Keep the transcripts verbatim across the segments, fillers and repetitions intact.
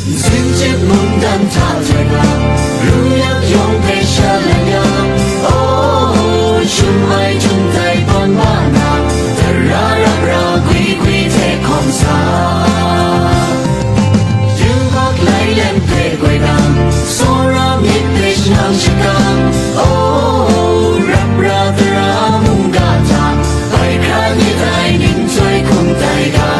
Zinjip mungdan hta rai nga, ru yak yawng hpe shalai ya, oh, shun ai jun dai tawn wa na, tara rap ra gwi gwi hte hkawm sa. Yubak lai lem hpe goi dang, tsawra myit hpe shanang shakang, oh, rap ra tara mungga hta, bai hkra myit ai ning chyoi hkum tai ga.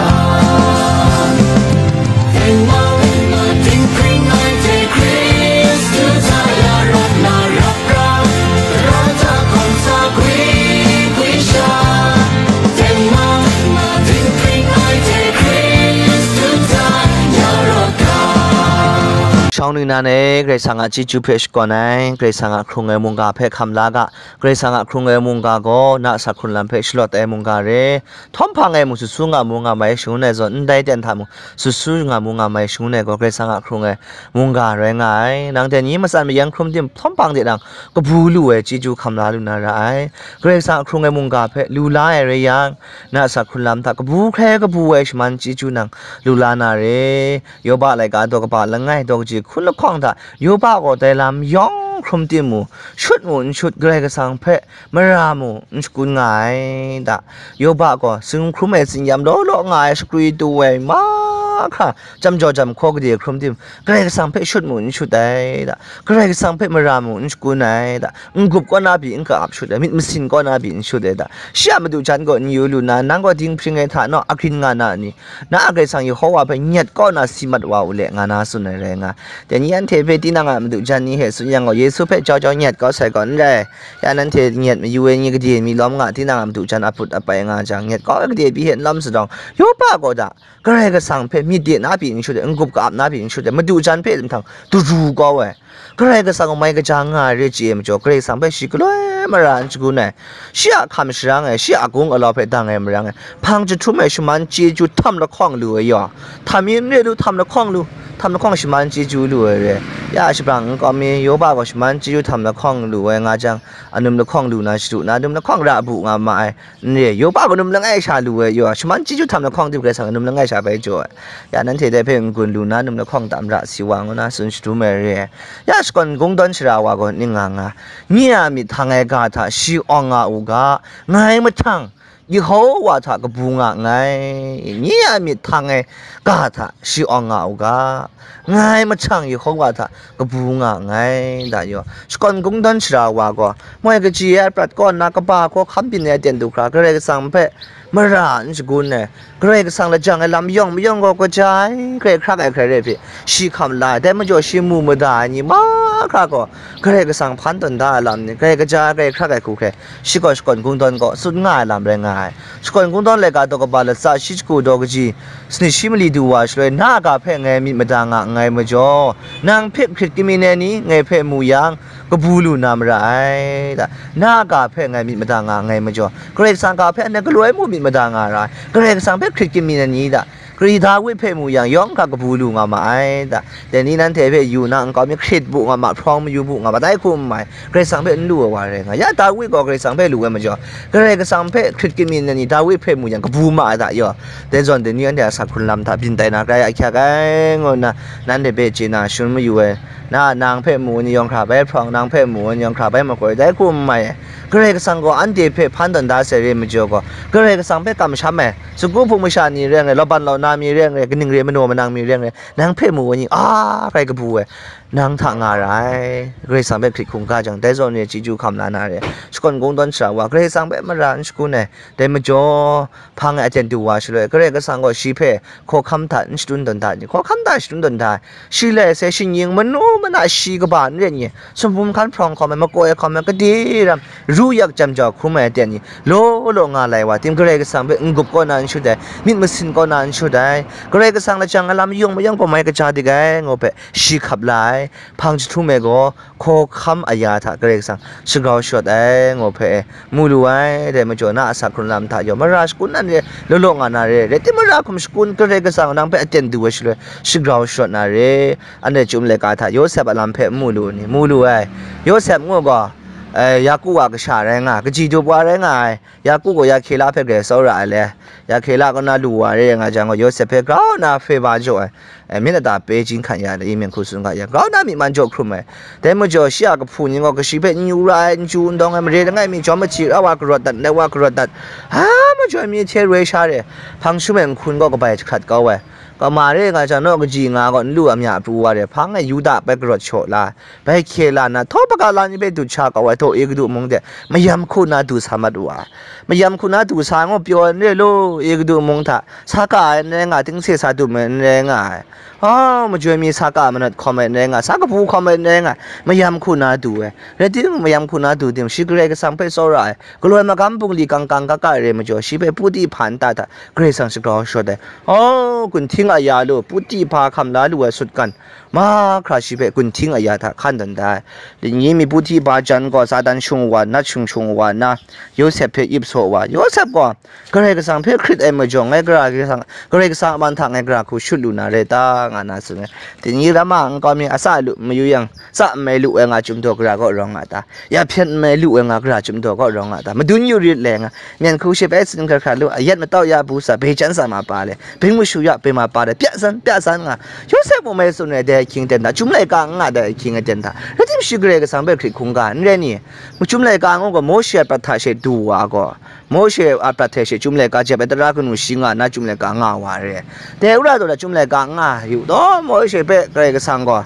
Shawng ningnan e, Karai Kasang a chyeju hpe shakawn ai, Karai Kasang a hkrung ai mungga hpe hkam la ga, Karai Kasang a hkrung ai mungga gaw na asak hkrun lam hpe shalawt ai mungga re. Htawm hpang e mung sut su nga mu nga mai shangun ai zawn, ndai ten hta mung sut su nga mu nga mai shangun ai gaw, Karai Kasang a hkrung ai mungga rai nga ai. Nang ten ni matsan mayang hkrum tim htawm hpang de nang kabu lu ai chyeju hkam la lu na ra ai. Karai Kasang a hkrung ai mungga hpe lu la ai rai yang, na asak hkrun lam hta kabu hkrai kabu ai shaman chyeju nang lu la na re. Yoba laika daw kaba langai daw kaji hkun lahkawng hta Yoba gaw dai lam yawng hkrum tim mu, shut mu n shut, Karai Kasang hpe mara mu n shakun nga ai da. Yoba gaw sing hkrum ai tsinyam law law nga ai, shakrwi tu ai mahkra, jam jaw jam hkaw gade hkrum tim, Karai Kasang hpe shut mu n shut ai da. Karai Kasang hpe mara mu n shakun ai da. N-gup kaw na pyi n ka-ap shut ai, myit masin kaw na pyi n shut ai da. Shi a madu jan gaw n yu lu na, nang gaw dinghpring ai hta naw agrin nga na ni? Na a Karai Kasang Yehova hpe nyet kaw na si mat wa u le, nga na tsun ai rai nga. Dai ni anhte hpe tinang a madu jan ni hte tsun yang gaw, Yesu hpe jau jau nyet kau sai gaw n rai. Ya nanhte nyet mayu ai ni gade mi lawm nga, tinang a madu jan aput apai nga jang, nyet kau ai gade pyi hte n lawm sadawng, Yoba gaw da, Karai Kasang hpe myit de na pyi n shut ai, n-gup ka-ap na pyi n shut ai, madu jan hpe mahtang daru kau ai. Karai Kasang mai kaja nga ai re chye ai majaw, Karai Kasang hpe shi galoi mara n shagun ai. Shi a hkam sharang e, shi a gung alau hpe dang e marang e, hpang jahtum e shaman chyeju htam lahkawng lu ai yaw, htam mi n re lu, htam lahkawng lu, htam lahkawng shaman chyeju lu ai re. Ya shabrang nkau mi Yoba gaw shaman chyeju htam lahkawng lu ai nga jang, anum lahkawng lu na shadu na, anum lahkawng ra bu nga ma ai. N re, Yoba gaw num langai sha lu ai yaw, shaman chyeju htam lahkawng tim Karai Kasang num langai sha bai jaw ai. Ya nanhte dai hpe n-gun lu na, num lahkawng hta mara si wa ngu na tsun shadum ai re. Ya shakawn kungdawn shara wa gaw ning nga nga, nye a myit htang ai ga hta shi awng nga u ga, ngai mahtang Yehova hta kabu nga nngai. Nye a myit htang ai ga hta shi awng nga u ga, ngai mahtang Yehova hta kabu nga nngai, da yaw. Shakawn kungdawn shara wa gaw, moi kaji ai prat kaw nna kaba hkawhkam byin ai aten du hkra, Karai Kasang hpe mara n shagun ai, Karai Kasang lajang ai lam yawng mayawng gaw kaja ai, hkrai hkrak ai hkrai re hpe shi hkam la ai, dai majaw shi mu mada ai ni mahkra gaw, Karai Kasang hpan tawn da ai lam ni, hkrai kaja ai, hkrai hkrak ai hku hkrai, shi gaw shakawn kungdawn gaw tsun nga ai lam rai nga ai. Shakawn kungdawn laika daw kaba latsa shi jahku daw kaji, sanit shi mali du wa shaloi, na a ga hpe ngai myit mada nga nngai majaw, nang hpe hkrit kamyin ai ni ngai hpe mu yang, kabu lu na mara ai, da. Na a ga hpe ngai myit mada nga nngai majaw, Karai Kasang ga hpe anhte galoi mu myit mada nga ra ai. Karai Kasang hpe hkrit kamyin ai ni da, kari Dawi hpe mu yang, yawng hkra kabu lu nga ma ai, da. Dai ni nanhte hpe yu na, nkau mi hkrit bu nga ma, hprawng mayu bu nga ma, dai hku n mai, Karai Kasang hpe n lu ai wa rai nga. Ya Dawi gaw Karai Kasang hpe lu ai majaw, Karai Kasang hpe hkrit kamyin ai ni Dawi hpe mu yang, kabu ma ai da yaw. Dai zawn dai ni anhte a asak hkrun lam hta byin tai na grai ahkyak ai, ngu nna nanhte hpe chye na shangun mayu ai. Na, nang hpe mu ai ni yawng hkra bai hprawng, nang hpe mu ai ni yawng hkra bai makoi, dai hku n mai ai. Karai Kasang gaw anhte hpe hpan tawn da sai re majaw gaw, Karai Kasang hpe kamsham ai, sagu hpung masha ni rai n rai, laban launa mi rai n rai, kaning re manaw manang mi rai n rai, nang hpe mu ai ni a hkrai kabu ai, nang hta nga ra ai. Karai Kasang hpe hkrit hkungga jang, dai zawn re chyeju hkam la na re. Shakawn kungdawn shara wa, Karai Kasang hpe mara n shagun ai, dai majaw, hpang ai aten du wa shaloi, Karai Kasang gaw shi hpe hkawhkam hta n shadun tawn da ni? Hkawhkam hta shadun tawn da ai. Shi lai sai shi nying manu mana shi kaba n ren ni? Sumhpum hkan hprawng hkawm ai, makoi hkawm ai, gade ram, ru yak jam jau hkrum ai aten ni? Law law nga lai wa tim, Karai Kasang hpe n-gup kaw na n shut ai, myit masin kaw na n shut ai. Karai Kasang lajang ai lam yawng mayawng gaw mai kaja dik ai, ngu hpe shi hkap la ai. Hpang jahtum e gaw, hkawhkam aya hta Karai Kasang shagrau shawt ai, ngu hpe mu lu ai. Dai majaw, na a asak hkrun lam hta yaw, mara shakun nan re, law law nga na re, rai timung, mara hkum shakun Karai Kasang nang hpe aten du ai shaloi, shagrau shawt na re. Anhte chyum laika hta Yawsep a lam hpe n mu lu ni? Mu lu ai. Yawsep ngu gaw, eh, Yaku a kasha rai nga, kaji dup wa rai nga ai, Yaku gaw Yakhela hpe grai tsawra ai le, Yakhela kaw na lu wa re nga jang gaw, Yawsep hpe grau na hpe ba jaw ai, eh, myit lata pe chying hkan ya, i mying hku tsun ga ya, grau na myi man jaw hkrum ai. Dai majaw, shi a kahpu ni gaw kashi hpe n yu ra ai, n chyu n dawng ai, mare langai mi jawm machyi ra wa karawt dat, ndai wa karawt dat, a majaw mi hte roi sha re, hpang shum ai nhkun gaw kabai jahkrat kau ai. Kama re nga jang, naw kaji nga gaw n lu a mya pru wa re, hpang e Yuda bai karawt shaw la, bai hkye la na, htaw paka la ni hpe dut sha kau ai, htaw Egutu mung de mayam hku na du sa mat wa. Mayam hku na du sa ngu pyaw ai n re law, Egutu mung hta sa ka ai n rai nga, tingse sa dum ai n rai nga ai. Aw, majoi mi sa ka manat hkawm ai n rai nga, sa kabu hkawm ai n rai nga, mayam hku na du ai. Rai timung, mayam hku na du tim, shi Karai Kasang hpe tsawra ai, galoi magam bungli kang kang ga ga re majaw, shi hpe Puti hpa nta hta Karai Kasang shagrau shawt ai. Aw, gunhting aya lu, Puti hpa hkam la lu ai sutgan mahkra shi hpe gunhting aya hta hkan dan da ai. Linyi mi Puti hpa jan gaw Satan shung wa, nat shung shung wa nna, Yawsep hpe ip saw wa. Yawsep gaw Karai Kasang hpe hkrit ai majaw, ngai Karai Kasang, Karai Kasang a man hta ngai gara hku shut lu na re ta, nga na tsun ai. Dingyi ram a nkau mi, a tsa lu mayu yang, tsa nmai lu ai nga, Chyum daw gara kaw rawng nga ta? Ya hpyen nmai lu ai nga, gara Chyum daw kaw rawng nga ta? Madun yu rit le nga, myen hku she bai tsin hkra hkra lu, ayat matau ya bu sa, bai chyan sa ma pa le, bing mashu ya bai ma pa le, pya san, pya san nga. Yawsep mung mai tsun ai dai ahkying ten hta, Chyum laika n nga dai ahkying ten hta, rai tim shi Karai Kasang hpe hkrit hkungga n rai ni? Chyum laika ngu gaw, Mawshe a prat hta she du wa gaw, Mawshe a prat hte she Chyum laika jep ai tara kanu shi nga nna Chyum laika nga wa re. Dai wora taw la Chyum laika nga yu taw, Mawshe hpe Karai Kasang gaw,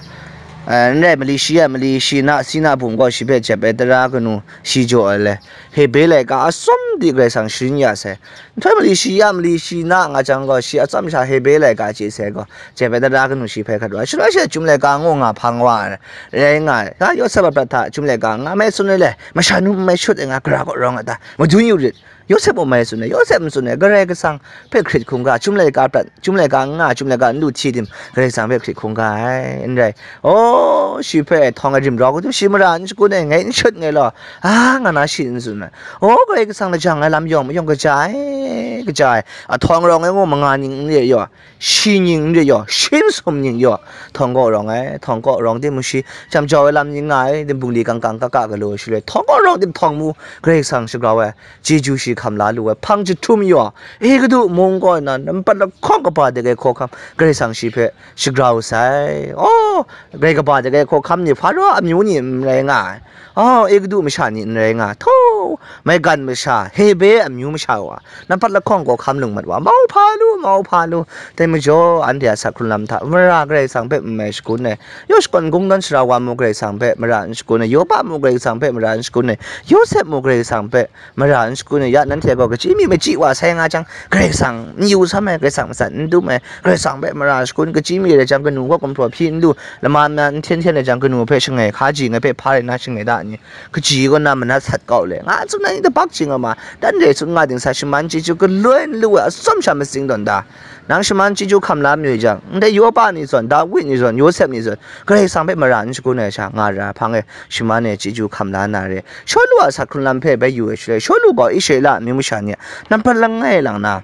eh, n rai, mali shi a, mali shi na, Sina bum gaw shi hpe jep ai tara kanu shi jaw ai le. Hebre laika atsawm di Karai Kasang sharin ya sai. Nhtoi mali shi ya, mali shi na nga jang gaw, shi atsawm sha Hebre laika chye sai gaw, jep ai tara kanu shi hpe hkat wa. Shaloi she Chyum laika ngu nga hpang wa ai. Rai nga ai, ga Yawsep a prat hta Chyum laika nga mai tsun ai le, masha nu n mai shut ai nga, gara kaw rawng a ta? Madun yu rit. Yawsep mung mai tsun ai, Yawsep n tsun ai, Karai Kasang hpe hkrit hkungga, Chyum laika prat, Chyum laika nga, Chyum laika n lu hti tim, Karai Kasang hpe hkrit hkungga ai, n rai. Aw, shi hpe htawng ai rim rau kaw tim, shi mara n shakun ai, ngai n shut ngai law, a, nga na shi n tsun ai. Aw, Karai Kasang lajang ai lam yawng mayawng kaja ai, kaja ai, a htawng rawng ai ngu manga ning n re yaw, shi ning n re yaw, shi n sum ning yaw, htawng kaw rawng ai, htawng kaw rawng tim mu shi, jam jau ai lam ning nga ai, tim bungli kang kang ka ka galaw shi le, htawng kaw rawng tim htawng mu, Karai Kasang shagrau ai, chyeju shi hkam la lu ai, hpang jahtum yaw, Egutu mung kaw na, nampat lahkawng kaba de ai hkawhkam, Karai Kasang shi hpe shagrau sai. Aw, grai kaba de ai hkawhkam ni, Hparaw amyu ni n rai nga ai. Aw, Egutu masha ni n rai nga, htaw, maigan masha, Hebre amyu masha wa, nampat lahkawng gaw hkam lung mat wa, mau hpa lu, mau hpa lu. Dai majaw, anhte a sak hkrun lam hta, mara Karai Kasang hpe n mai shakun ai, Yawshkawn gungdawn sara wa mu Karai Kasang hpe mara n shakun ai, Yopa mu Karai Kasang hpe mara n shakun ai, Yawsep mu Karai Kasang hpe mara n shakun ai, ya nanhte gaw kachyi mi machyi wa sai nga jang, Karai Kasang n yu sam ai, Karai Kasang matsan n dum ai, Karai Kasang hpe mara shakun, kachyi mi rai jang, kanu gaw gumhpraw hpyi n lu, lama na n hten hten ai jang, kanu hpe shangai hkaji, ngai hpe hpa rai na shangai da ni, kaji kaw na manat sat kau le, nga tsun ai ni tabak jing a ma, dan re tsun nga ding sa, shaman chyeju galoi n lu ai, atsawm sha matsing tawn da. Nang shaman chyeju hkam la mayu jang, ndai Yopa ni zawn, Dawi ni zawn, Yawsep ni zawn, Karai Kasang hpe mara n shakun ai sha nga ra, hpang e shaman e chyeju hkam la na re. Shawlu a sak hkrun lam hpe bai yu ai shaloi, Shawlu gaw Israela amyu masha ni a nampat langai lang na,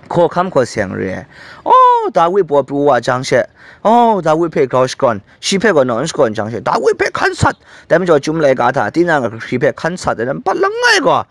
hkawhkam hkaw seng re ai. Aw, Dawi paw pru wa jang she, aw, Dawi hpe grau shakawn, shi hpe gaw naw n shakawn jang she, Dawi hpe hkan sat, dai majaw Chyum laika hta tinang a kahkri hpe hkan sat ai nampat langai gaw,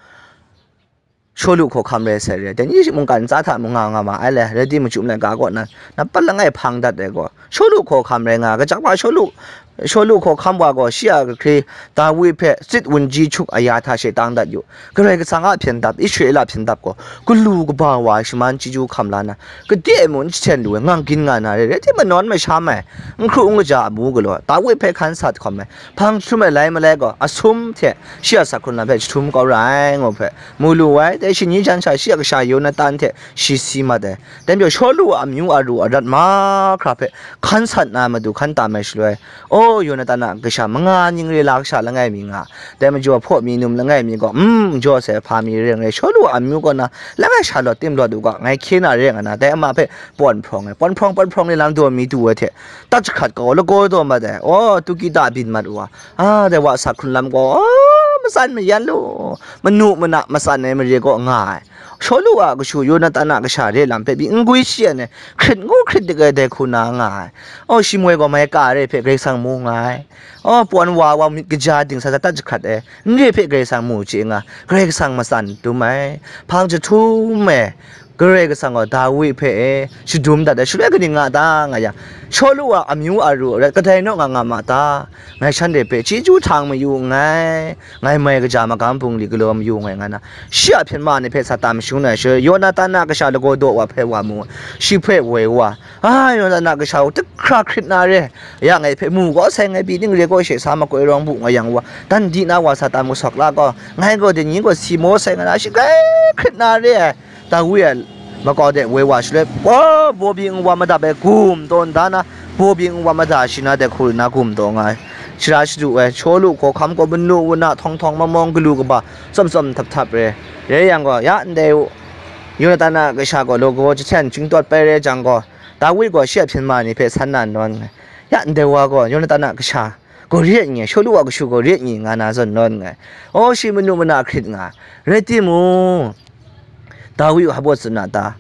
Shawlu hkawhkam rai sai re ai. Dai ni mungkan ntsa hta mung nga nga ma ai le, rai timung, Chyum laika kaw na, nampat langai hpang dat ai gaw, Shawlu hkawhkam rai nga ai. Kaja wa Shawlu, Shawlu hkawhkam wa gaw, shi a kahkri Dawi hpe tsit wunji hkyuk aya hta she tang dat yu. Karai Kasang a hpyen dap, Israela hpyen dap gaw, galu kaba wa ai shaman chyeju hkam la na, kade mung n jahten lu ai, ngang gin nga na re, rai timung, nawn masham ai, n hkru n kaja amu galaw, Dawi hpe hkan sat hkawm ai, hpang jahtum ai lai malai gaw, asum hte shi a sak hkrun lam hpe jahtum kau ra ai, ngu hpe, mu lu ai. Dai shani jan sha shi a kasha Yonatan hte shi si mat ai. Dai majaw, Shawlu a amyu aru arat mahkra hpe hkan sat na matu hkan tam ai shaloi, aw, Yonatan a kasha manga ning re la kasha langai mi nga, dai majaw, hpaw mi num langai mi gaw, um, jaw sai hpa mi re ai, Shawlu a amyu kaw na langai sha lawt tim lawt u ga, ngai hkye na re nga na, dai ama hpe pawn hprawng ai, pawn hprawng, pawn hprawng ni lam daw mi du ai hte, tat jahkrat kau, lagaw daw mat ai, aw, tukita byin mat wa, a, dai wa sak hkrun lam gaw, aw, matsan mayan lu, manu mana matsan ai mare kaw nga ai, Shawlu a kashu Yonatan a kasha re lam hpe pyi n gwi shi ai, hkrit ngu hkrit dik ai dai hku na nga ai. Aw, shi moi gaw mai ka re hpe Karai Kasang mu nga ai. Aw, pawn wa wa myit kaja dingsa sa tat jahkrat ai, n re hpe Karai Kasang mu chye nga, Karai Kasang matsan dum ai. Hpang jahtum e, Karai Kasang gaw Dawi hpe e shadum dat ai, shaloi kaning nga ta nga yang, Shawlu a amyu aru rat kadai naw nga nga ma ta? Ngai shanhte hpe chyeju htang mayu nngai, ngai mai kaja magam bungli galaw mayu nngai, nga na, shi a hpyen ma ni hpe sa tam shangun ai shaloi, Yonatan a kasha lagaw daw wa hpe wa mu, shi hpe woi wa, a, Yonatan a kasha u, tehkra hkrit na re, ya ngai hpe mu gaw sai, ngai pyi ning re gaw she sa makoi rawng bu nga yang wa, dan di na wa sa tam gasawk la gaw, ngai gaw dai ni gaw si maw sai, nga na, shi grai hkrit na re ai. Dawi a makau de woi wa shaloi, baw, baw byin nwa madap ai gum taw nda na, baw byin nwa mada shi na de hku na gum taw nga ai. Shara shadu ai, Shawlu hkawhkam gaw manu wuna htawng htawng mamawng galu kaba tsawm tsawm htap htap re. Rai yang gaw, ya ndai u, Yonatan a kasha gaw lagaw jahten chyingtawt pai rai jang gaw, Dawi gaw shi a hpyen ma ni hpe san na nawn ai. Ya ndai wa gaw, Yonatan a kasha gaw re ai n-, Shawlu a kashu gaw re ai nga na zawn nawn nngai. Aw, shi manu mana hkrit nga, rai timung, Dawi hpa baw tsun a ta?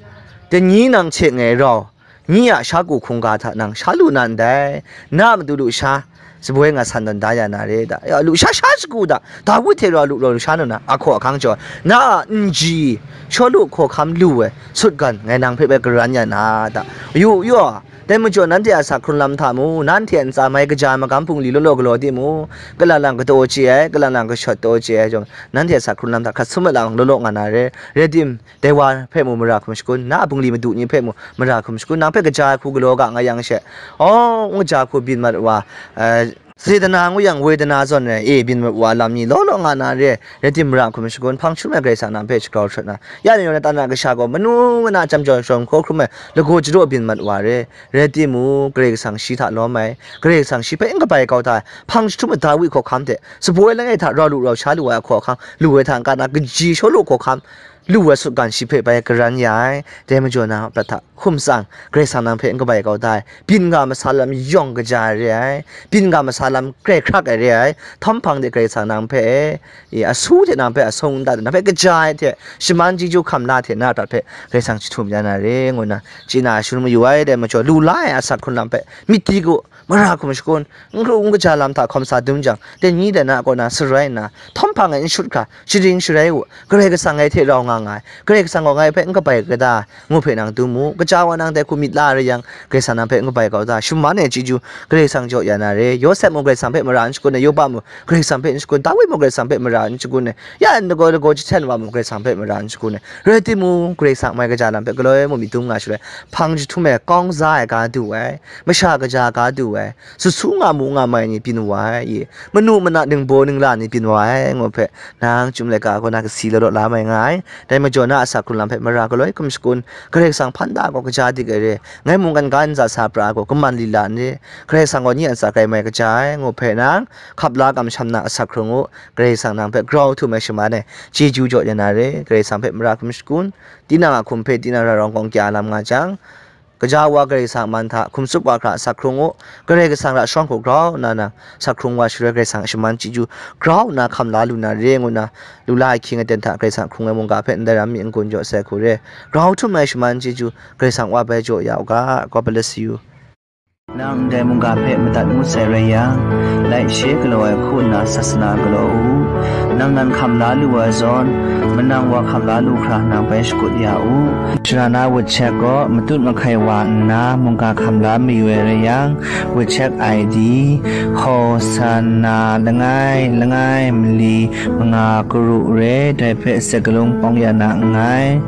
Dai ni nang hte ngai rau, nyi a sha ku hkungga hta nang sha lu na ndai, na a matu lusha, saboi nga san tawn da ya na re da, ya, lusha sha shagu da, Dawi hte rau lu rau lusha nna, ahkaw ahkang jaw, na a nji, Shawlu hkawhkam lu ai sutgan ngai nang hpe bai karan ya na da, yu, yu, dai majaw, nanhte a asak hkrun lam hta mu, nanhte a ntsa mai kaja ai magam hpung li law law galaw di mu, kalang lang kataw chye ai, kalang lang kashawt taw chye ai jawng, nanhte a asak hkrun lam hta hkrat sum ai lang law law nga na re, rai tim, dai wa hpe mu mara hkum shakun, na a bungli madu ni hpe mu mara hkum shakun, nang hpe kaja ai hku galaw ga nga yang she, aw, n kaja hku byin mat wa, eh, Sedana ngu yang Wedana zawn ai, e, byin mat wa lam ni law law nga na re, rai tim mara hkum shakun, hpang jahtum ai Karai Kasang nang hpe shagrau hkrat na, ya ni Yonatan a kasha gaw manu mana chyam jaw shawng hkaw hkrum ai lagaw jadaw byin mat wa re, rai timung, Karai Kasang shi hta lawm ai, Karai Kasang shi hpe n kabai kau da ai, hpang jahtum ai Dawi hkawhkam hte, saboi langai hta rau lu rau sha lu ai ahkaw ahkang lu ai hta n-ga na, kaji Shawlu hkawhkam lu ai sutgan shi hpe bai karan ya ai. Dai majaw na prat hta hkum tsang, Karai Kasang nang hpe n kabai kau da ai, byin ga masa lam yawng kaja ai re ai, byin ga masa lam grai hkrak ai re ai, htawm hpang de Karai Kasang nang hpe, e, asu hte nang hpe asung nta de nang hpe kaja ai hte, shaman chyeju hkam la hte na prat hpe Karai Kasang jahtum ya na re, ngu nna chye na shangun mayu ai. Dai majaw, lu la ai asak hkrun lam hpe myit di gu, mara hkum shakun, n hkru n kaja lam hta hkawm sa dum jang, dai ni dai na kaw na sarai nna, htawm hpang e n shut hkra, sharin sharai u, Karai Kasang ngai hte rau nga nga ai, Karai Kasang gaw ngai hpe n kabai kada, ngu hpe nang dum mu, kaja wa nang dai hku myit la rai yang, Karai Kasang nang hpe n kabai kau da, shaman e chyeju Karai Kasang jaw ya na re, Yawsep mung Karai Kasang hpe mara n shagun ai, Yoba mung Karai Kasang hpe n shagun, Dawi mung Karai Kasang hpe mara n shagun ai, ya lagaw lagaw jahten wa mung Karai Kasang hpe mara n shagun ai, rai timung, Karai Kasang mai kaja lam hpe galoi mung myit dum nga shaloi, hpang jahtum e kawng za ai ga du ai, masha kaja ga du ai, sut su nga mu nga mai ni byin wa ai, e, manu mana ningbaw ningla ni byin wa ai, ngu hpe, nang chyum laika gaw na kasi law law la mai nga ai. Dai majaw na asak hkrun lam hpe mara galoi hkum shakun, Karai Kasang hpan da gaw kaja dik ai re, ngai mungkan ga ntsa sa pra ai gaw kaman lila n re, Karai Kasang gaw nye a ntsa grai mai kaja ai, ngu hpe nang hkap la kamsham na asak hkrung u, Karai Kasang nang hpe grau htum ai shaman e chyeju jaw ya na re, Karai Kasang hpe mara hkum shakun, tinang a hkum hpe tinang ra rawng kawng kya lam nga jang, Kaja wa Karai Kasang a man hta hkum tsup wa hkra asak hkrung u, Karai Kasang ra shawng hku grau nna nang asak hkrung wa shaloi Karai Kasang a shaman chyeju grau nna hkam la lu na re ngu nna, lu la ai ahkying aten hta Karai Kasang hkrung ai mungga hpe ndai ram mi n-gun jaw sai hku re, grau htum ai shaman chyeju Karai Kasang wa bai jaw ya u ga, God bless you. Nang ndai mungga hpe madat ngut sai rai yang, laishe galaw ai hku nna sasana galaw u. Nang nan hkam la lu ai zawn, manang wa hkam la lu hkra nang bai shakut ya u. Shara na WeChat gaw matut mahkai wa nna mungga hkam la mayu ai rai yang, WeChat I D, Hosanna langai langai mali manga karu re, dai hpe sakalung pawng ya na nngai.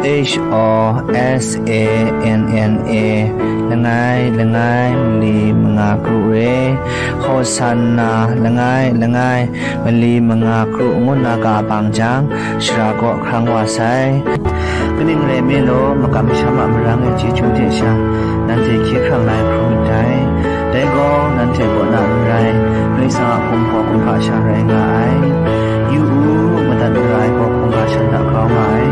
H O S A N N A langai langai mali manga karu re, Hosanna langai langai mali manga karu ngu nna ga bang jang, shara kaw hkrang wa sai. Kaning rai nme law, makam masham a marang e chyeju hte sha, nanhte hkye hkrang la ai hkrum myit dai. Dai gaw, nanhte kaw na n rai, Karai Kasang a hkum hpaw hkumhkra sha rai nga ai. Yu u, madat mara ai gaw hkungga shan hta grau nga ai.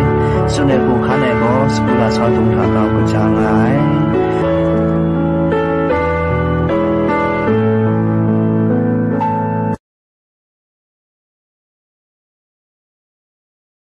Tsun ai hku hkan ai gaw, sagu lasau dung hta grau kaja nga ai.